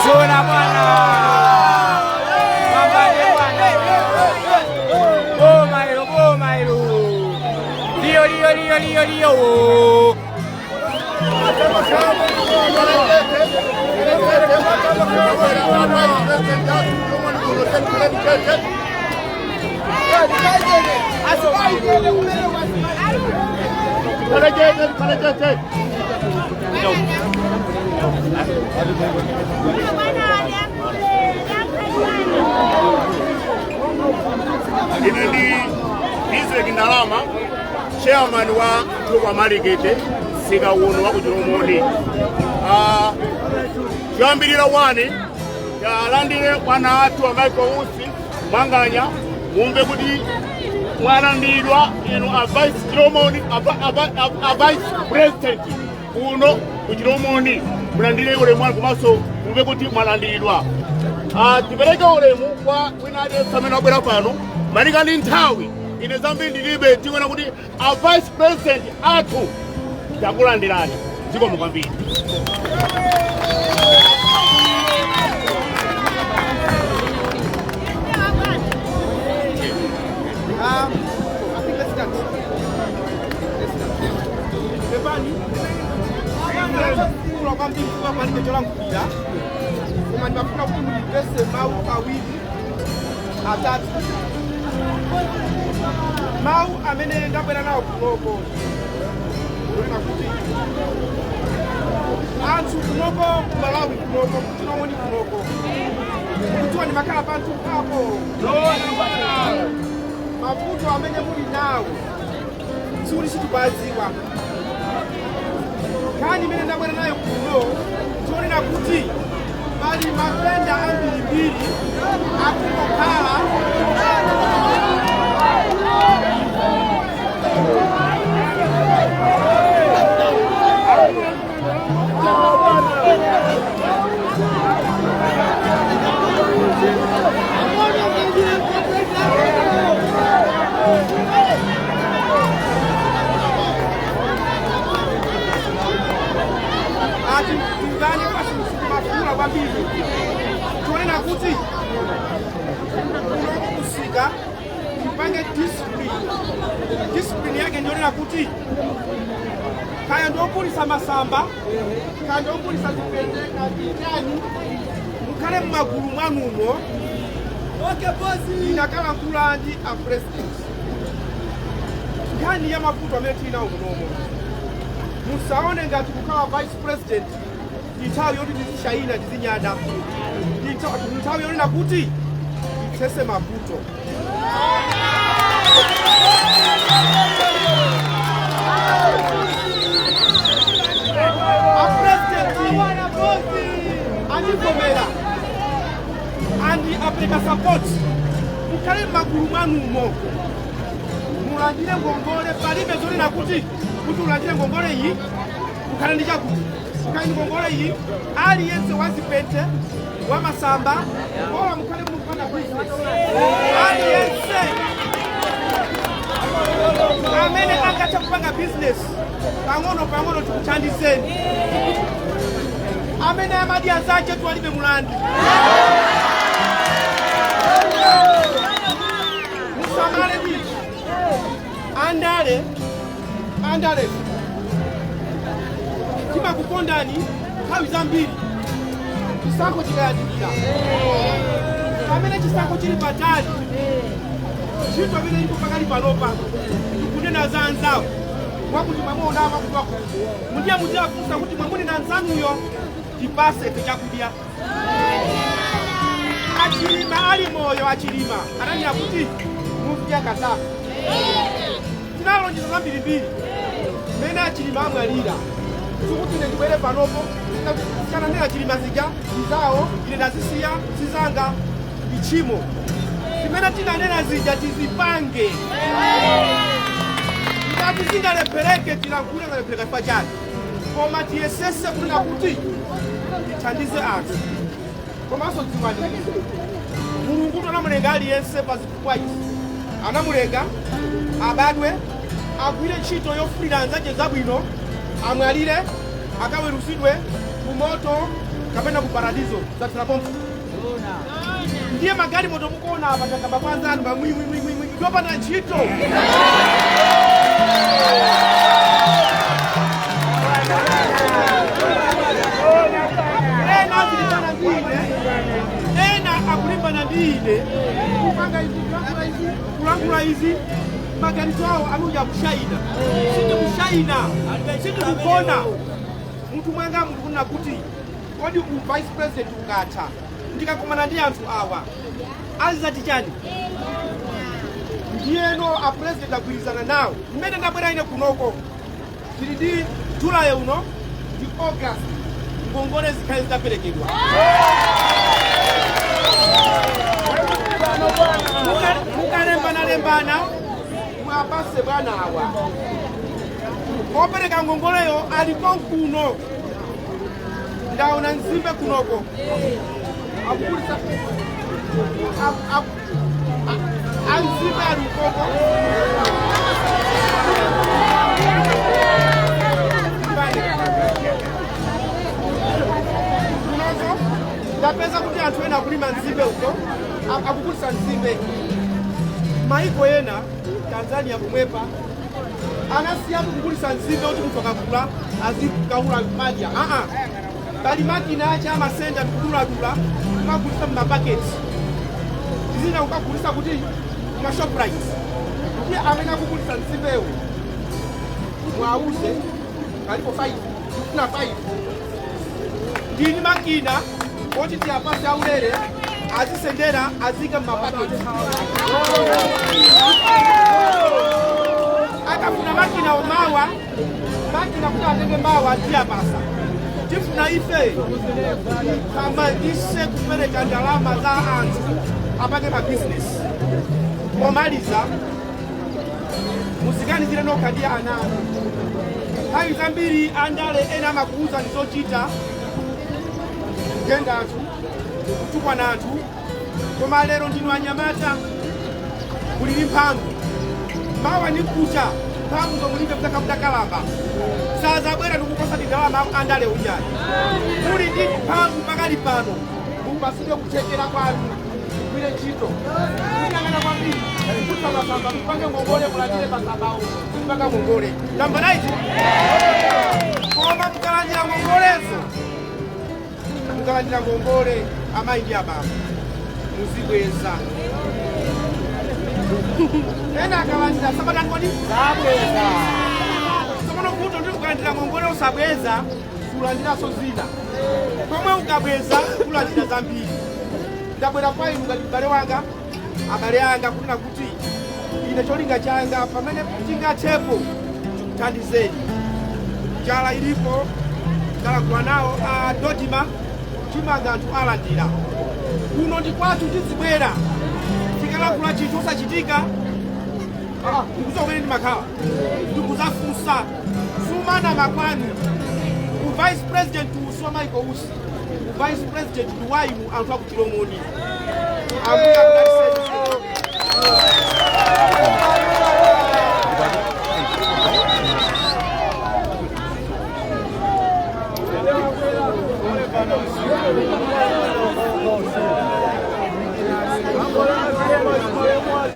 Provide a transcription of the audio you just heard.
Sura bwana. Pambane bwana. Boma hilo, boma hilo. Lio lio lio lio lio. Ine ndi Bizek Ndalama, chairman wa Thukwa Market, msika uno wa ku Chilomoni. Choyambirira 1 talandire bwana athu a Michael Usi Manganya, mumve kuti mwalandiridwa inu a vice Chilomoni, a vice president kuno ku Chilomoni, mulandire ulemu wanu komanso mumve kuti mwalandiridwa. Tipereke ulemu kwa wina aliyense amene wabwera pano malinga ndi nthawi. Ine zambiri ndilibe, tikuona kuti a vice president athu takulandirani, zikomo kwambiri. I think let's start. Let's start. Pepani, kula kwambiri kuwa palibe cholankhulira, koma ndimafuna kuti mundimvese mawu awiri atatu. Mawu amene ndabwera nawo kunoko kunena kuti anthu kunoko ku Malawi, kunoko ku Chilomoni kunoko, mukudziwa ndimakhala panthu apo mavuto amene muli nawo sikuti sitikuwadziwa. Nkhani imene ndabwera nayo kuno tionena kuti pali mavenda ambirimbiri akungokhala. Ati tingane kwasimafuula kwambiri, tionena kuti kunoko kusika tipange discipline. Discipline yake ndionena kuti kaya ndogulisa masamba, kaya ndogulisa zipende, kaya mukhale mmagulu mwanumo. Ndinakalankhula ndi a president nkhani ya mavuto amene tili nawo munomo. Musaone ngati kukhala vice president ndi nthawi yoti tizishayina, tizinyada. Ndi nthawi yonena kuti tithese mavuto. A president andivomera andi apereka support, mukhale m'magulu mwanumo, mulandire ngongole. Palibe zonena kuti ulandire ngongole iyi ukhale ndi chakuti, ukhale ndi ngongole iyi. Aliyense wazipete, wamasamba, bola mukhale mukupanga business. Aliyense amene angathe kupanga business pang'ono pang'ono, tikuthandizeni. Amene amadya zache tualibe mulandu. Musamale bichi andale, andale timakukondani nthawi zambiri. Chisankho chikayandikira, pamene chisankho chili patali, ntchito imene ilipo pakali panopa tikunena za anzawo wakuti mwamuona wakuti wakuti, mundiye muziwafunsa kuti mwamunena anzanuyo, tipase ife chakudya. Achilima ali moyo, Achilima ananena kuti muzidya katatu. Tinalonjeza zambirimbiri. Mmene Achilima amwalira, sikuti ine ndibwere panopo chananena Achilima zija ndizawo, ine ndazisiya sizanga, ndi tchimo. Zimene tinanena zija tizipange. Ngati zingalephereke, tilankhule ngalephereka chifukwa chake, koma tiyesese kunena kuti tithandize anthu. Komanso dziwani, Mulungu anamulenga aliyense pa zifukwa izi: anamulenga abadwe, agwire ntchito yofunira anzake zabwino, amwalire, akaweruzidwe kumoto kapena ku paradizo. Zathera pompo. Ndiye magalimoto mukuona apa, takamba kwa anzanu mamwimwimwimwi, ndopanda ntchito. Ena akulimbana ndi ine, ena akulimbana ndi ine, kupanga izi, kulankhula izi, kulankhula izi. Maganizo awo anuja kushaina. Sitikushaina, sitikugona munthu mwanga. Munthu kuti kodi u vice president ukatha, ndikakumana ndi anthu awa azati chani? Ndiyeno a president agwirizana nawo. Mmene ndabwera ine kunoko, tili ndi July uno ndi August, ngongole zikhale zitaperekedwa. Mukalembana-lembana, mwapase bwana awa opereka ngongoleyo aliko kuno. Ndaona nzimbe kunoko akugulisa anzimbe ali ukoko. Mbale. Kunoko ndapeza kuti anthu ena akulima nzimbe uko, akugulisa nzimbe. Maiko ena, Tanzania kumwepa, anasiya kugulisa nzimbe kuti munthu akagula azikaula madya. Aa, pali makina acha amasenda ndikuduladula, kumagulisa mmapaketi, zina kukagulisa kuti ma Shoprite. Ndiye amene akugulisa nzimbewo mwauze kalipo 5, kufuna 5, ndini makina oti tiyapase aulere, azisendera, azika mmapaketi. Akafuna makina omawa, makina kuti atenge mawa, tiyapasa. Tifuna ife thamangise kupereka ndalama za anthu apange mabizinesi. Pomaliza, muziganizire nokha ndi ana anu. Nthawi zambiri andale ena amakuuza ndi zochita, kugenda anthu, kutukwana anthu, koma lero ndinu anyamata, muli ndi mphamvu. Mawa ni kucha mphamvu zomulibe, mutakamudakalamba, sazabwera ndikupasani ndalama andale unyani. Muli ndi mphamvu pakali pano, mupasidwe kuthekera kwanu, mugwire ntchito. Muyang'ana kwambiri kuti masamba mupange ngongole, mulandire masambawo, mupanga ngongole namba 9. Koma mukalandira ngongolezo, mukalandira ngongole, amayi ndi abambo, muzibweza. Ena akalandira sabatani kodi Zabweza. Tsopano kuto ndi ukalandira ngongole usabweza, sulandiranso zina. Pomwe ukabweza, ulandira zambiri. Ndabwera kwa inu ngati m'bale wanga, abale anga, kunena kuti ine cholinga changa pamene tingathepo tikuthandizeni. Njala ilipo, ndalankhula nawo a Dodima, chimanga anthu alandira. Kuno ndi kwathu, tizibwera. Tikalankhula chinthu osachitika, ndikudziwa kumene ndimakhala, ndikuzafunsa sumana makwanu. U vice president usi wa Michael Usi, u vice president ndi wa inu anthu aku Chilomoni. Ambuye akudalitseni.